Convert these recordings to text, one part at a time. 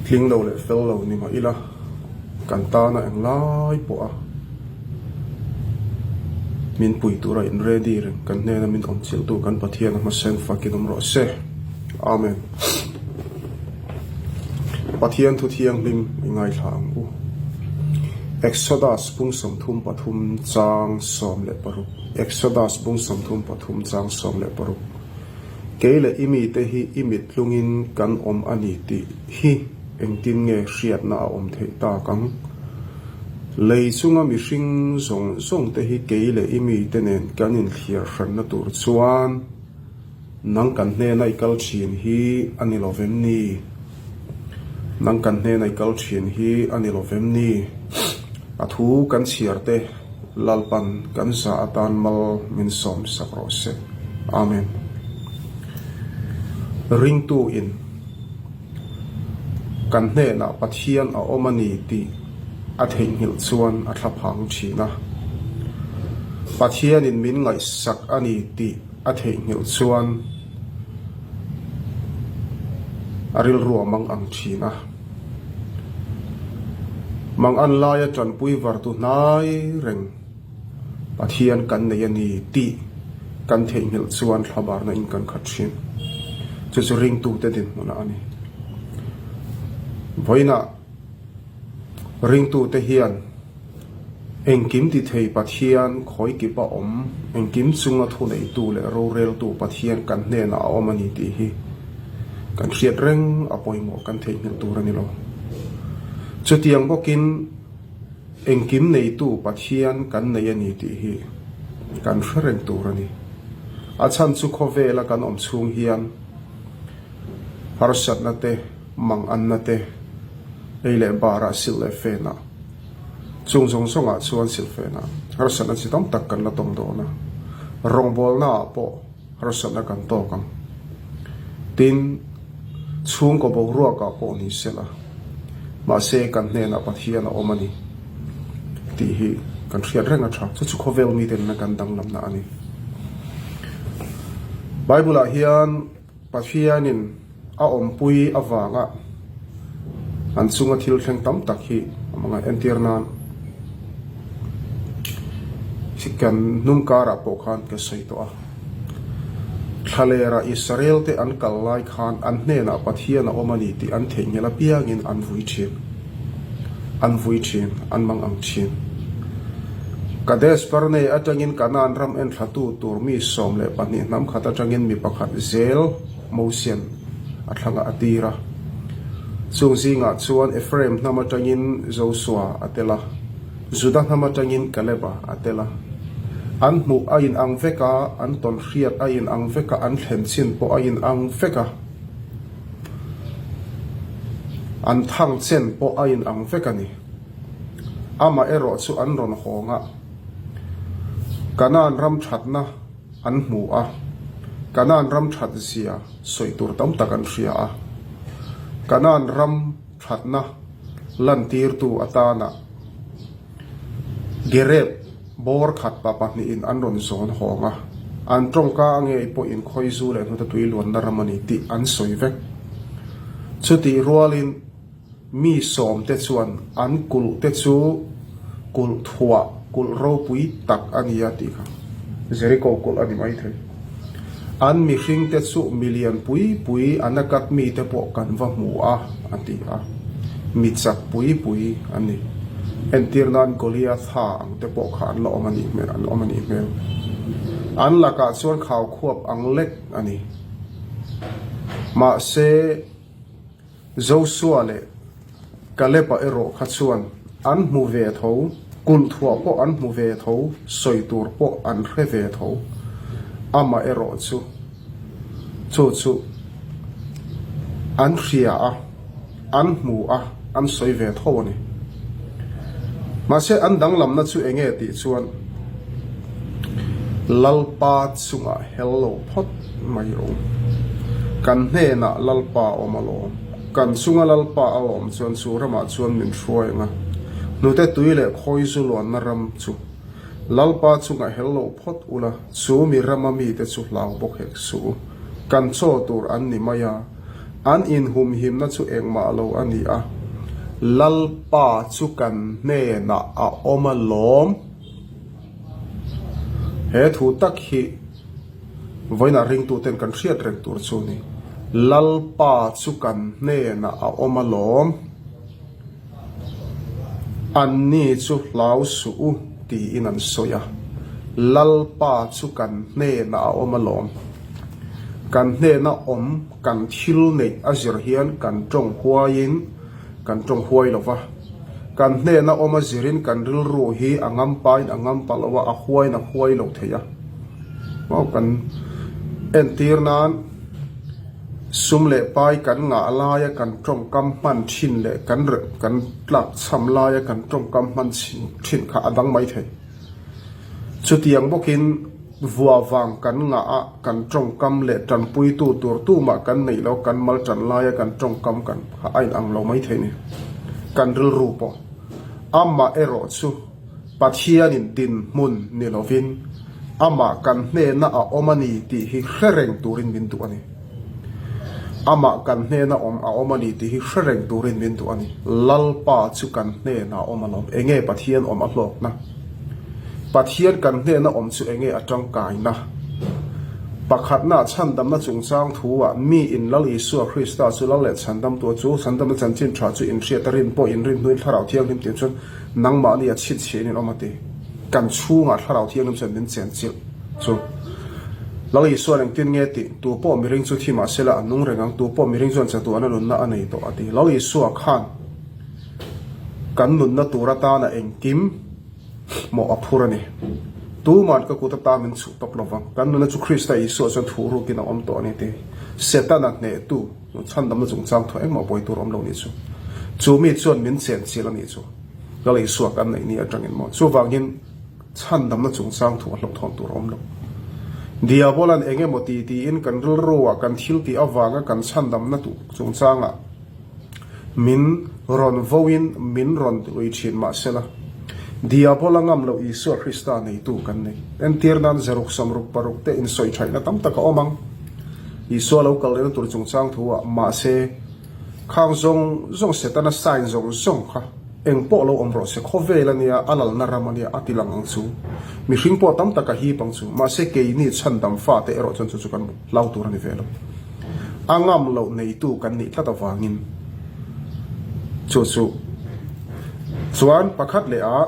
Tling lo leh fel lo ni mah ila, kan tana englai pawh a min pui tura in ready reng kan hnena min awm chilhtu kan Pathian a hmasen fakin awm rawh se. Amen. Pathian thu thianghlim i ngaithla ang u. Exodus bung 33 chang 16 Exodus bung 33 chang 16 Kei leh i mite hi i mit tlungin kan awm a ni tih hi engtin nge hriatna a awm theih tak ang? Lei chunga mihring zawng zawng te hi kei leh i mite nen kan inthliar hranna tur chuan nang kan hnena i kal thin hi a ni lo vem ni? Nang kan hnena i kal thin hi a ni lo vem ni? A thu kan chhiar te. Lalpan kan za atan mal min sawm sak rawh se. Amen. Ringtu in kan hnenah Pathian a awm a ni tih a theihnghilh chuan a thla phang thin a. Pathian in min ngaihsak a ni tih a theihnghilh chuan a rilru a mang ang thin a. Mangan laia tanpui vartu hnai reng Pathian kan nei a ni tih kan theihnghilh chuan thlabarna in kan khat thin. Chu chu ringtute dinhmunah a ni. Vawiinah ringtute hian Engkim ti thei Pathian khawi kip a awm, engkim chunga thuneitu leh roreltu Pathian kan hnenah a awm a ni tih hi kan hriat reng a pawimawh kan theihnghilh tur a ni lo. Chutiang bawkin engkim neitu Pathian kan nei a ni tih hi kan hre reng tur a ni. A chhan chu khawvela kan awm chhung hian harsatna te, manganna te, ei leh barah silh leh fenah, Chung zawng zawngah chuan silhfenah harsatna chi tam tak kan la tawng dawn a, rawngbawlnaah pawh harsatna kan tawk ang. Tin, chhungkaw boruakah pawh ni sela, mahse kan hnenah Pathian a awm a ni tih hi kan hriat reng a tha. Chu chu khawvel mite nena kan danglamna a ni. Bible-ah hian. Pathianin a awmpui avanga an chunga thil thleng tam tak hi a hmangaih entir nan kan hnung karah pawh khan ka sawi tawh a. Thlalera Israel te an kal lai khan an hnenah Pathian a awm a ni tih an theihnghilh apiangin an vui thin. An vui thin, an mang ang thin. Kadesh Barnea atangin Kanaan ram enthlatu tur mi 12 hnam khat atangin mi pakhat zel Mosian a thlangah a tir a. Chung zingah chuan Ephraim hnam atangin Josua a tel a, Juda hnam atangin Kaleba a tel a. An hmuh a inang vek a, an tawnhriat a inang vek a, an thlen chin pawh a inang vek a. An thang chen pawh a inang vek a ni. Amah erawh chu an rawn hawng a, Kanaan ram thatna an hmu a, Kanaan ram that zia sawi tur tam tak an hria a. Kanaan ram thatna lantirtu atana Gereb bawr khat pa pahnihin an rawn zawn hawng a, an tawngka a ngei pawhin khawizu leh hnute tui luanna ram a ni tih an sawi vek. Chutih rualin mi sawmte chuan an kulh te chu kulh thuah kulh ropui tak a ni a tih kha Jericho kulh a ni maithei. An mihringte chu milian pui pui an akat mite pawh kan va hmu a, a ti a. Mi chak pui pui an ni. Entir nan Goliatha ang te pawh kha an la awm a nih hmel, an awm a nih hmel. An lakah chuan khaukhuap ang lek a ni. Mahse. Josua leh Kaleba erawh kha chuan an hmu ve tho, kulh thuah pawh an hmu ve tho, sawi tur pawh an hre ve tho. Amah erawh chu chu chu an hria a, an hmu a, an sawi ve tho a ni. Mahse an danglamna chu eng nge tih chuan Lalpa chungah hel lo phawt mai rawh u. Kan hnenah Lalpa a awm alawm. Kan chunga Lalpa a awm chuan chu ramah chuan min hruai ang a. Hnute tui leh khawi zu luanna ram chu Lalpa chungah hel lo phawt ula, chu mi rama mite chu hlau bawk hek suh u. Kan chaw tur an ni mai a. An inhumhimna chu engmah lo a ni a, Lalpa chu kan hnenah a awm a lawm. He thu tak hi vawiinah ringtuten kan hriat reng tur chu a ni. Lalpa chu kan hnenah a awm a lawm. Anni chu hlau suh u tiin an sawi a, Lalpa chu kan hnenah a awm alawm. Kan hnena awm kan thil neih a zir hian kan tawng huaiin kan tawng huai lo va, kan hnena awm a zirin kan rilru hi a ngampain a ngampa lo a, a huaiin a huai lo thei a. Maw kan entir nan. Sum leh pai kan ngah laia kan tawngkam hman thin leh kan kan tlak chham laia kan tawngkam hman thin kha a dang mai thei. Chutiang bawkin vua vang kan ngah a kan tawngkam leh tanpuitu tur tumah kan neih lo kan mal tan laia kan tawngkam kan kha a inang lo mai thei ni. Kan rilru pawh amah erawh chu Pathianin dinhmun ni lovin amah kan hnena a awm a ni tih hi hre reng turin min duh a ni. Amah kan hnena awm a awm a ni tih hi hre reng turin min duh a ni. Lalpa chu kan hnena a awm alawm. Enge Pathian awm a hlawkna? Pathian kan hnena awm chu enge a tangkaina? Pakhatna, chhandamna chungchang thu-ah mi in Lal Isua Krista chu Lal leh Chhandamtu chu chhandamna chanchin tha chu inhriat a rin pawh inrin hnuin Thlarau Thianghlim tih chuan Nangmahni a chhinchhiah in awm a ti. Kan chhungah Thlarau Thianghlim chuan min chen chilh chu. Lal Isuan engtin nge tih? Tu pawh miring chu thi mah sela a nung reng ang, tu pawh miring chuan chatuahna nunna a nei tawh a ti. Lal Isua khan kan nunna tur atana engkim mawh a phur a ni. Tuman ka kut ata min chhuh tawp lovang. Kan nunna chu Krista Isua chuan thuh rukin a awm tawh a ni ti. Setana hnehtu. Chhandamna chungchang thu engmah buai tur awm lo nih chu. Chu mi chuan min chen chil a nih chu. Lal Isua kan neih ni atangin maw? Chuvangin chhandamna chungchang thu a hlauhthawn tur awm lo. Diabolan eng emaw ti tiin kan rilruah kan thil tih avanga kan chhandamna chungchangah min rawn voin min rawn ui thin mahsela, Diabola ngam loh Isua Krista neitu kan nei. Entir nan zaruk sawmruk paruk te insawi thaihna tam tak a awm ang. Isua lo kal lehna tur chungchang thu ah mahse khang zawng zawng Setana sign zawng zawng kha eng pawh lo awm rawh se khawvel a nia a lalna ram a nia a ti lang ang chu. Mihring pawh tam tak a hip ang chu. Mahse keini chhandam fate erawh chuan chu chu kan hlau tur a ni ve lo. A ngam loh neitu kan nih tlat avangin chu chu chuan pakhat leh ah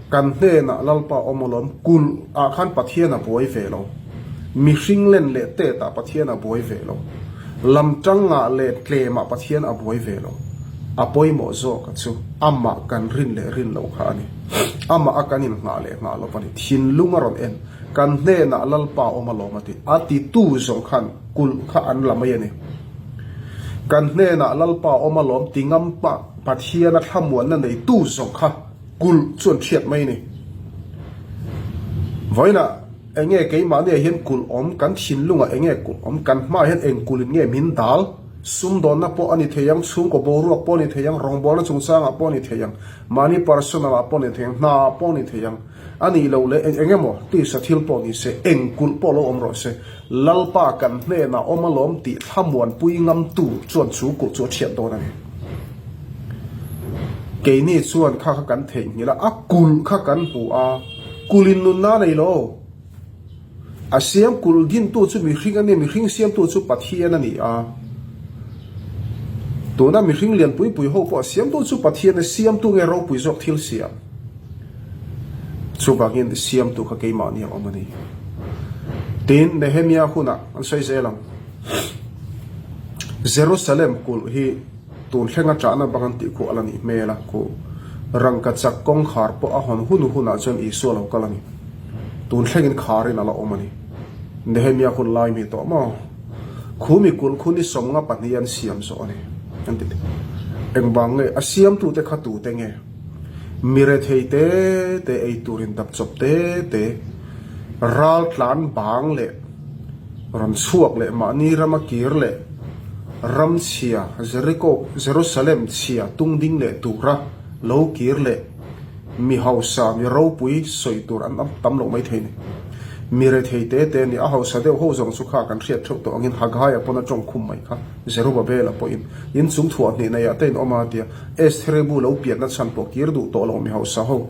Kan hnenah Lalpa awm alawm, kulh ah khan Pathian a buai ve lo. Mihring len leh tet ah Pathian a buai ve lo. Lam tang ah leh tlem ah Pathian a buai ve lo. A pawimawh zawk a chu amah kan rin leh rin loh kha a ni. Amah a kan inngah leh nghah lo a ni. Thinlung a rawn en. Kan hnenah Lalpa awm alawm a ti. A titu zawng khan kulh kha an la mai a ni. Kan hnenah Lalpa awm alawm ti ngam pah Pathian a thlamuanna neitu zawng kha Kulh chu an hriat mai ni. Vawiinah eng nge keimahniah hian kulh awm, kan thinlungah eng nge kulh awm, kan hmaah hian eng kulhin nge min dal, sumdawnna pawh a ni thei ang, chhungkaw boruak pawh a ni thei ang, rawngbawlna chungchangah pawh a ni thei ang, mahni personal ah pawh a ni thei ang, hna ah pawh a ni thei ang, a nih loh leh eng eng emaw tisa thil pawh ni se, eng kulh pawh lo awm rawh se, Lalpa kan hnenah awm alawm tih thlamuanpui ngamtu chuan chu kulh chu a thiat dawn a ni. Keini chuan kha kha kan theihnghilh a, a kulh kha kan hmu a, kulh in nunna a nei lo. A siam kulh dintu chu mihring a ni, mihring siamtu chu Pathian a ni a. Tuna mihring lian pui pui ho pawh a siamtu chu Pathian a siamtu nge ropui zawk thil siam. Chuvangin siamtu kha keimahni a awm a ni. Tin, Nehemia hunah an sawi zel ang. Jerusalem kulh hi Tun thlenga ṭahna bang an tih khuh a la nih hmel a, khuh rangkachak kawngkhar pawh a hawn hun hunah chuan Isua lo kal a ni. Tun thlengin kharin a la awm a ni. Nehemia hun lai mi tawh maw? Khu mi kulh khu ni 52 an siam zawh a ni, an ti. Engvang nge? A siamtute kha tute nge? Mi rethei te te, ei tur indap chawp te te, ral tlan bang leh rawn chhuak leh mahni rama kir leh ram chhia Jeriko, Jerusalem chhia tung ding leh tura lo kir leh mi hausa, mi ropui sawi tur an tam loh mai thei ni. Mi rethei te te a ni. A hausa deuh ho zawng chu kha kan hriat theuh tawh angin Haggai-a pawn a tawng khum mai kha. Zerubabel-a pawhin in chung thuah hnih neiah te in awm a tia. Esthere bu lo pianna chhan pawh kir duh tawh lo mi hausa ho.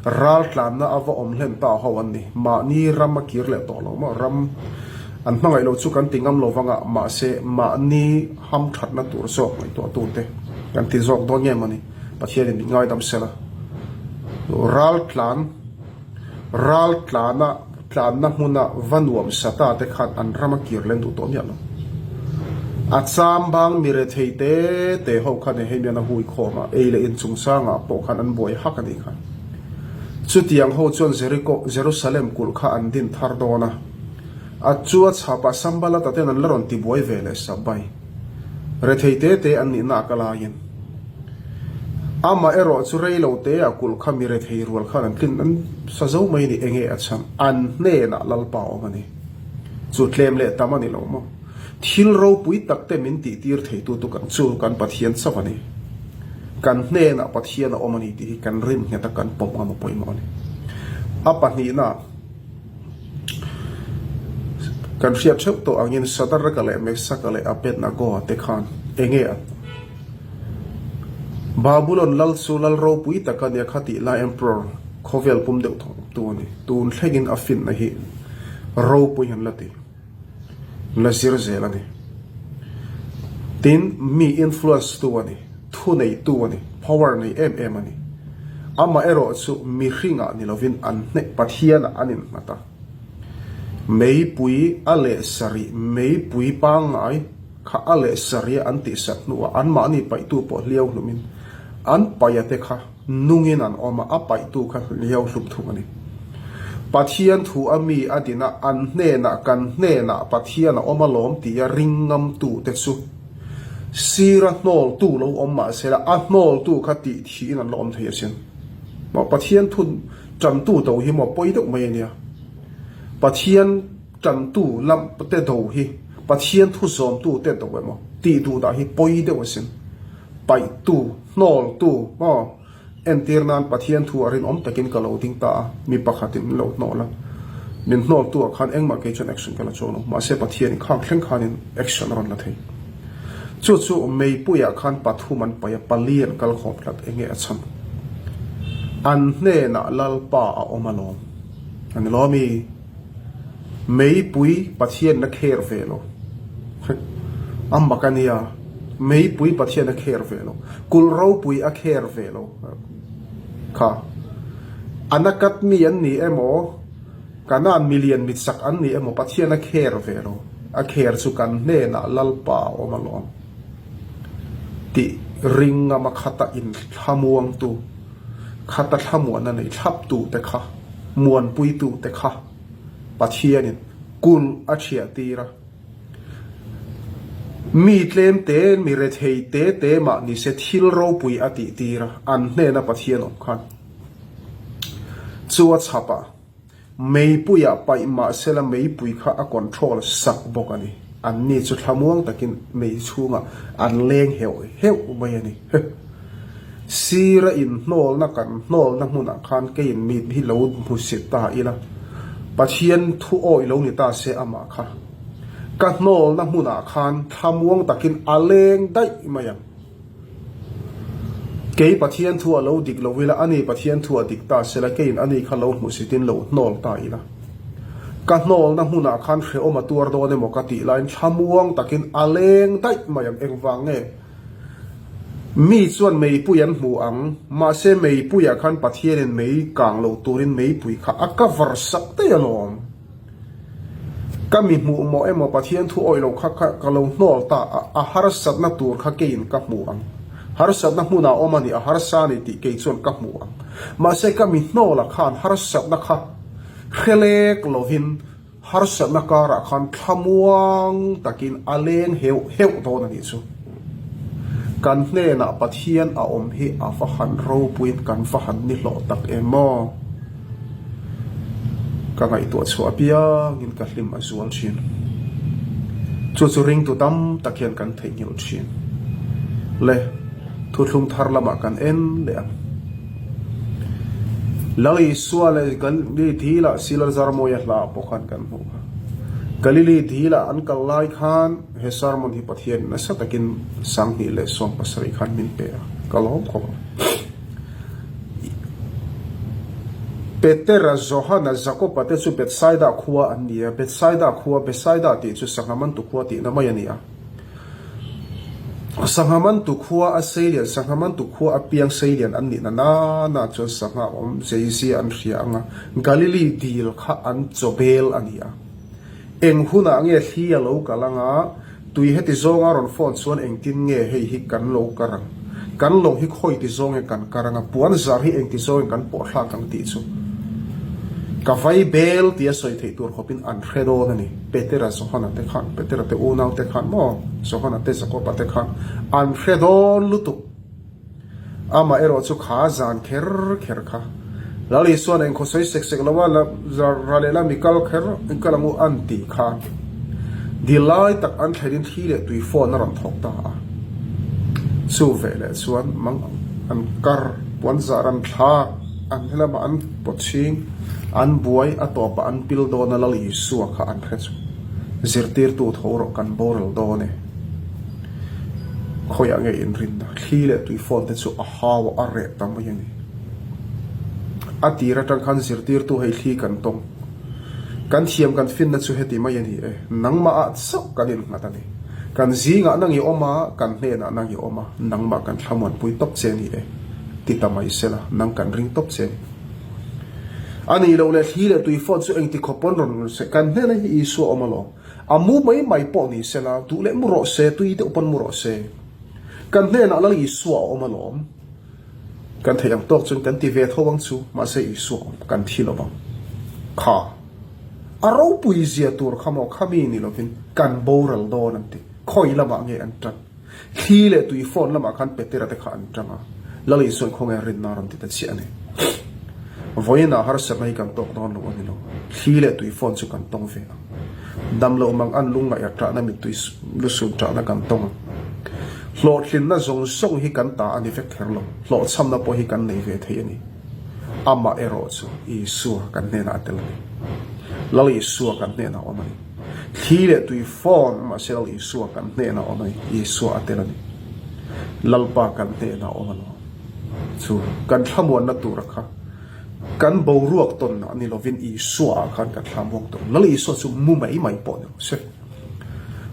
Ral tlanna a va awm hlen ta ho an ni. Mahni ram a kir leh tawh lo maw? Ram an hmangaih lo chu kan ti ngam lo vang a, mahse mahni ham thatna tur zawk ngaihtuah tute kan ti zawk dawn nge mawni? Pathianin min ngaidam sela. Ral tlan, ral tlana tlanna hmuna va nuam sa ta te khan an ram a kir len duh tawh miah lo. A cham bang mi rethei te te ho khan hei mian a hui khawm a, ei leh in chungchangah pawh khan an buai hak a nih kha. Chutiang ho chuan Jeriko, Jerusalem kulh kha an din thar dawn a. A chu a chhapah Sambalata ten an la rawn ti buai ve leh Sabai. Rethei te te an nihna a kal aiin. Amah erawh chu rei lo te ah kulh kha mi rethei rual khan an tlin an sa zo mai a ni, enge a chhan? An hnenah Lalpa awm a ni. Chu tlem leh tam a ni lo maw? Thil ropui tak te min tih tir thei tu tu kan chu kan Pathian chauh a ni. Kan hnenah Pathian a awm a ni tih hi kan rin nghet a kan pawm ngam a pawimawh a ni. A pahnihna kan hriat theuh tawh angin Sadaraka leh Mesaka leh Abednego te khan enge an Babulon lal chu lal ropui tak a nia kha tih lai Emperor khawvel pum deuh thawk tu a ni. Tun thlengin a finna hi ropui an la ti. La zir zel a ni. Tin, mi influence tu a ni, thu nei tu a ni, power nei em em a ni. Amah erawh chu mihringah ni lovin an hneh Pathianah an innghat a. Meipui a leh sarih, meipui pangngai kha a leh sarih a an tihsak hnuah anmahni paihtu pawh hliau hlumin an paih a te kha Nungin an awm a, a paihtu kha hliau hlum thung a ni. Pathian thu a mi a din a, an hnenah kan hnenah Pathian a awm alawm tia ring ngamtute chu sira hnawltu lo awm mah sela a hnawltu kha tih thiin an la awm thei asin. Maw Pathian thu tantu do hi maw pawi deuh mai a nia. Pathian tantu lam te do hi Pathian thu zawmtu te do emaw tih duh dah hi pawi deuh asin. Paihtu, hnawltu, aw, entir nan Pathian thu a rinawm takin ka lo ding ta a, mi pakhatin min lo hnawl a, min hnawltu ah khan engmah kei chuan action ka la chuang lo, mahse Pathianin khang thleng khanin action a rawn la thei. Chu chu meipuiah khan pathum an paih a, pali an kal khawm tlat, enge a chhan? An hnenah Lalpa a awm alawm, a ni lawmi? Meipui Pathian a kher ve lo. A mak a nia. Meipui Pathian a kher ve lo. Kulh ropui a kher ve lo. Kha. Anakat mi an ni emaw, Kanaan milian mitsak an ni emaw Pathian a kher ve lo. A kher chu kan hnenah Lalpa a awm alawm. Tih ringama khata inthlamuangtu. Khata thlamuanna nei thlaptute kha, muanpuitute kha Pathianin kulh a thiahtir a. Mi tlemte, mi rethei te te mah nise thil ropui a tihtir a, an hnena Pathian awm khan chu a chhap a. Meipuiah paih mahsela meipui kha a control sak bawk a ni. Anni chu thlamuang takin mei chhungah an leng heuh heuh mai a ni. Sira inhnawlna kan hnawlna hmunah khan keiin mi hi lo hmu sit ta ila, Pathian thu awih lo ni ta se amah kha. Ka hnawlna hmunah khan thlamuang takin a leng daih mai ang. Kei Pathian thu a lo dik lo ila, ani Pathian thu a dik ta sela, keiin ani kha lo hmuhsitin lo hnawl ta ila. Ka hnawlna hmunah khan hrehawm a tuar dawn emaw ka tih laiin thlamuang takin a leng daih mai ang. Engvang nge? Mi chuan meipui an hmu ang, mahse meipuiah khan Pathianin mei kang lo turin meipui kha a cover sak daih alawm. Ka mi hmuh mawh emaw Pathian thu awih lo kha kha ka lo hnawl ta a, a harsatna tur kha keiin ka hmu ang. Harsatna hmunah awm a ni, a harsa a ni tih kei chuan ka hmu ang. Mahse ka mi hnawla khan harsatna kha hrelek lovin harsatna karah khan thlamuang takin a leng heuh heuh dawn a nih chu. Kan hnenah Pathian a awm hi a va han ropuiin kan va han ni hlawh tak em aw. Ka ngaihtuah chhuah apiangin ka hlim a zual thin. Chu chu ringtu tam tak hian kan theihnghilh thin. Le, thuthlung thar lamah kan en leh ang. Lal Isua leh Galili dil ah Silar Zarmawia hla ah pawh khan kan hmuh kha. Galili dil ah an kal lai khan he sermon hi Pathian nasa takin 2017 khan min pe a, ka lawm khawp ang. Petera, Johana, Jakoba te chu Bethsaida khua an ni a, Bethsaida khua, Bethsaida tih chu sangha mantu khua tihna mai a ni a. Sangha mantu khua a seilian, sangha mantu khua a piang seilian an nihna nana chuan sangha awm zeizia an hria ang a, Galili dil kha an chawbel a ni a. Eng hunah nge thli a lo kal ang a, Tui heti zawnga rawn phone chuan engtin nge hei hi kan lo kar ang? Kan lawng hi khawi ti zawng nge kan kar ang a, puan zar hi engti zawng nge kan pawh thlak ang tih chu ka vai bel tia sawi theih tur khawpin an hre dawn a ni. Petera, Johana te khan, Petera te unau te khan maw, Johana te Jakoba te khan an hre dawn lutuk. Amah erawh chu kha zan kher kher kha Lal Isua'n engkhaw sawi sek sek lo a, ra leh la mi kal kher in kal ang u an tih kha dil lai tak an thlenin thli leh tui phone a rawn thawk ta a. Chu ve leh chuan mang an kar puan zar an thlak an helamah an pawt chhing an buai a tawpah an pil dawn a Lal Isua kha an hre chu zirtirtu tho rawh kan boral dawn e. Khawiah nge inrinna thli leh tui phone te chu a hau a, a reh ta mai a ni. A tir atang khan zirtirtu hei thli kan tawng. Kan thiam kan finna chu heti mai a ni e, nangmah ah chauh kan innghat a ni. Kan zingah nang i awm a, kan hnenah nang i awm a, nangmah kan thlamuanpui tawp che a ni e, ti ta mai sela, nang kan ring tawp che a ni. A nih loh leh thli leh tui phone chu engti khawp pawn rawn rawn se, kan hnenah hi Isua awm alawm. A mu mai mai pawh ni sela, duh leh mu rawh se, tui deuh pawn mu rawh se. Kan hnenah Lal Isua a awm alawm. Kan theih ang tawk chuan kan ti ve tho ang chu, mahse Isua awm kan thi lo vang. Kha a ropui zia tur kha maw kha mi ni lovin kan boral dawn an ti. Khawi lamah nge an tan? Thli leh tui phone lamah khan Petera te kha an tang a, Lal Isua'n khawnge rinna a rawn ti ta chiah a ni. Vawiinah harsatna hi kan tawk dawn lo a ni lo, thli leh tui phone chu kan tawng ve ang. Dam loh mang an lungngaih a tahna mittui lusun tahna kan tawng ang. Hlawhtlinna zawng zawng hi kan ta a ni vek kher lo, hlawhchhamna pawh hi kan nei ve thei a ni. Amah erawh chu Isua kan hnenah a tel a ni. Lal Isua kan hnenah a awm a ni. Thli leh tui fawn mahse Lal Isua kan hnenah awm a ni, Isua a tel a ni. Lalpa kan hnenah awm a lo. Chu kan thlamuanna tura kha kan boruak tawnna ni lovin Isua ah khan kan thlamuang tawh. Lal Isua chu mu mai mai pawh ni rawh se.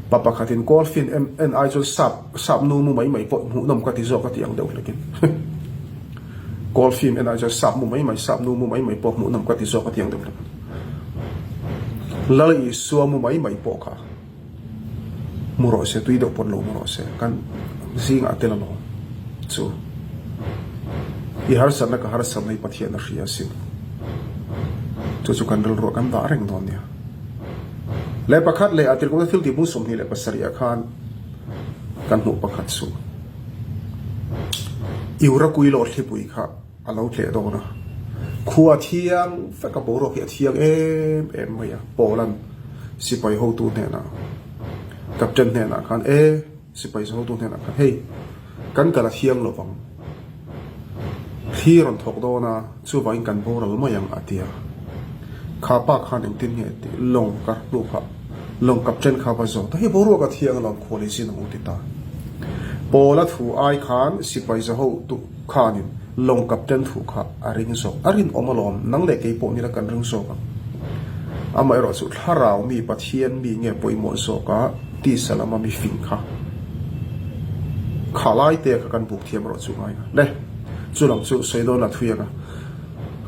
Pa pakhatin Kawlfin en ai chuan sap sap nu mu mai mai pawh hmuhnawm ka ti zawk a ti ang deuh hlekin. Kawlfim en ai chuan sap mu mai mai sap nu mu mai mai pawh hmuhnawm ka ti zawk a ti ang deuh hlekin. Lal Isua mu mai mai pawh kha mu rawh se, tui deuh pawn lo mu rawh se, kan zingah tel alawm chu. I harsatna ka harsatna hi Pathian a hria asin. Chu chu kan rilruah kan dah reng dawn nia. Leh pakhat leh a tirhkohna thil tihpung 27 ah khan kan hmuh pakhat chu Eurakuilo thlipui kha A lo tleh dawn a, khua a thiang vek a, boruak hi a thiang em em mai a, Paula'n sipai hotu hnenah, Captain hnenah khan, E, sipai hotu hnenah khan, hei, kan kal a thiang lo vang, thli rawn thawk dawn a, chuvangin kan boral mai ang, a ti a. Kha pa khan engtin nge tih lawng ka hnu kha, lawng captain kha va zawt a, hei boruak a thiang alawm, khual i zin ang u ti ta. Paula thu ai khan sipai zahotu, Khanin lawng captain thu kha a ring zawk. A rinawm alawm, nang leh kei pawh nila kan ring zawk ang. Amaherawh chu thlarau mi, Pathian mi nge pawimawh zawk a, tisa lama mi fing kha. Kha lai te kha kan buk thiam erawh chu ngai a. Le, chu lam chu sawi dawn la thui ang a.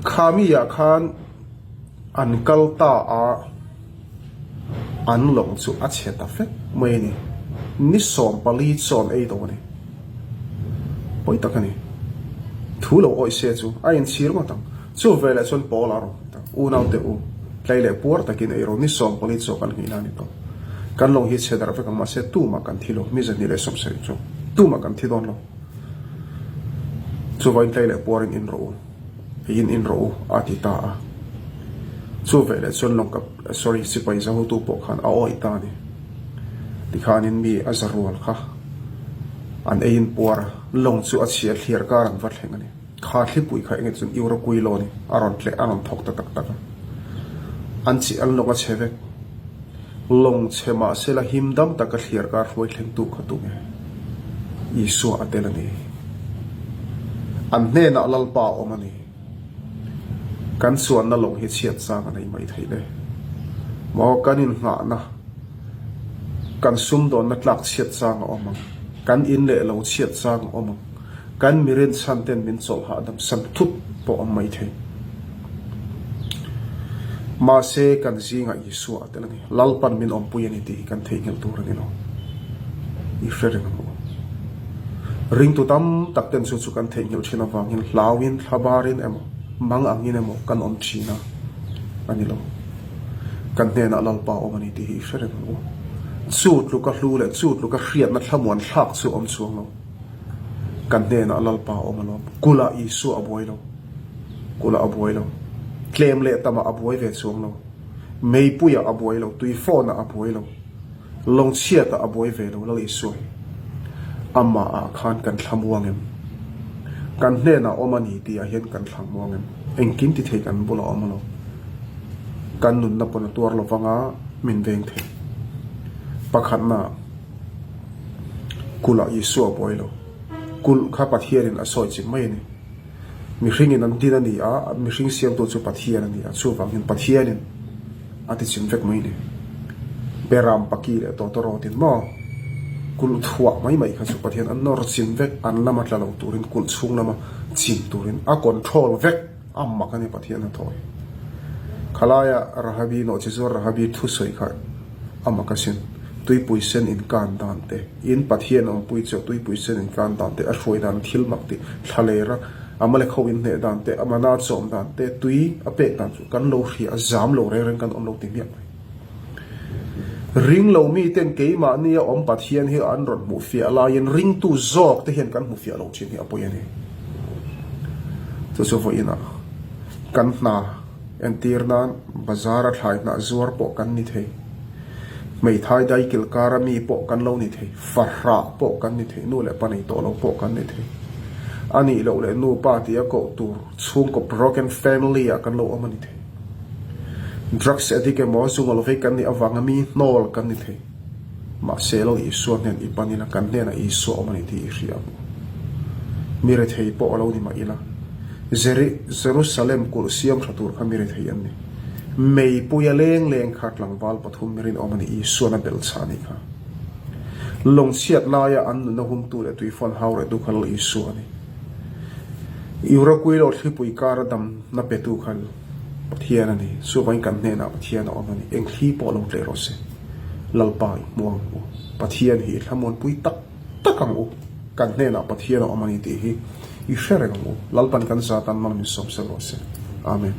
Kha mi ah khan an kal ta a. An lawng chu a chhe ta fek mai a ni. Ni 14 chawn ei tawh a ni. Pawi tak a ni. Thu lo awih se chu a inchhir ngawt ang. Chu veleh chuan Paul a rawn ta. Unaute u, tlei leh puar takin ei rawh. Ni 14 chaw kan nghih na a ni tawh. Kan lawng hi chhe darh vek ang mahse tumah kan thi lo. Mi 270 chu tumah kan thi dawn lo. Chuvangin tlei leh puarin in rawh u. In in rawh u a ti ta a. Chu veleh chuan lawng kap sorry sipai za hotu pawh khan a awih ta a ni. Tikhanin mi a za rual kha an ei in puar a, lawng chu a chhia thliar kar an va thleng a ni. Kha thlipui kha enge chuan Euroquilo ni a rawn tleh a rawn thawk ta tak tak a. An chi an lawng a chhe vek. Lawng chhe mahsela him dam taka thliar kar hruai thlengtu kha tu nge? Isua a tel a ni. An hnenah Lalpa a awm a ni. Kan chuanna lawng hi chhiat chang a nei mai theih le. Maw kan innghahna, kan sumdawnna tlak chhiat chang a awm ang. Kan in leh lo chhiat chang a awm ang. Kan mi rinchhan ten min chawlh hahdam san thut pawh awm mai thei. Mahse, kan zingah Isua a tel a ni. Lalpan min awmpui a ni tih hi kan theihnghilh tur a ni lo. I hre reng ang u. Ringtu tam tak ten chu chu kan theihnghilh thin avangin hlauin, thlabarin emaw, mang angin emaw kan awm thin a, a ni lo. Kan hnenah Lalpa awm a ni tih hi i hre reng ang u. Chu tluka hlu leh chu tluka hriatna thlamuan thlak chu awm chuang lo. Kan hnenah Lalpa a awm alawm. Kulh ah Isua a buai lo. Kulh ah a buai lo. Tlem leh tam ah a buai ve chuang lo. Meipui ah a buai lo. Tuifawn ah a buai lo. Lawngchhiat ah a buai ve lo Lal Isua hi. Amah ah khan kan thla muang em? Kan hnenah awm a ni tih ah hian kan thla muang em? Engkim ti thei kan bulah awm alawm. Kan nunna pawn a tuar lovang a, min veng thei. Pakhatna ah. Kulh ah Isua a buai lo. Kulh kha Pathianin a sawi chim mai a ni. Mihringin an din a ni a, mihring siamtu chu Pathian a ni a, chuvangin Pathianin a ti chim vek mai a ni. Beram paki leh tawtawrawtin maw kulh thuah mai mai kha chu Pathian a nawr chim vek, an lama tla lo turin kulh chhung lama chim turin a control vek a mak a ni Pathian hnathawh hi. Khalaia Rahabi nawhchizuar Rahabi thusawi kha A mak asin, tuipui sen inkan dan te, in Pathian awmpui chu tuipui sen inkan dan te, a hruai dan thil mak tih thla ler a, a male kho in hneh dan te, a mana chawm dan te, tui a pek dan chu kan lo hria a, zam lo reng reng kan awm lo ti hmiah mai. Ring lo mi ten keimahni a awm Pathian hi an rawn hmuh fiah laiin ringtu zawk te hian kan hmu fiah lo thin hi a pawi a ni. Chu chu vawiinah kan hna. Entir nan bazar a thlai hnah zuar pawh kan ni thei. Hmeithai daikil kara mi pawh kan lo ni thei. Fahrah pawh kan ni thei. Nu leh pa nei tawh lo pawh kan ni thei. A nih loh leh nu pa tia koh tur chhungkaw broken family ah kan lo awm a ni thei. Drugs addict emaw zungawl vei kan nih avanga mi hnawl kan ni thei. Mahse lo Isua hnen i pan ila, kan hnenah Isua awm a ni tih i hria ang u. Mi rethei pawh a lo ni mah ila, Jeri, Jerusalem kulh siam tha tur kha mi rethei an ni. Meipuia leng leng kha tlangval pathum mi rinawm a ni, Isuan a belh chah a nih kha. Lawngchhiat laia an nunna humtu leh tuifawn hau rehtu kha Lal Isua a ni. Euraquilo thlipui kara damna petu kha Pathian a ni. Chuvangin kan hnenah Pathian a awm a ni. Eng thli pawh lo tleh rawh se. Lalpa i hmu ang u. Pathian hi i thlamuanpui tak tak ang u. Kan hnenah Pathian a awm a ni tih hi i hre reng ang u. Lalpan kan zatan mal min sawm sel rawh se. Amen.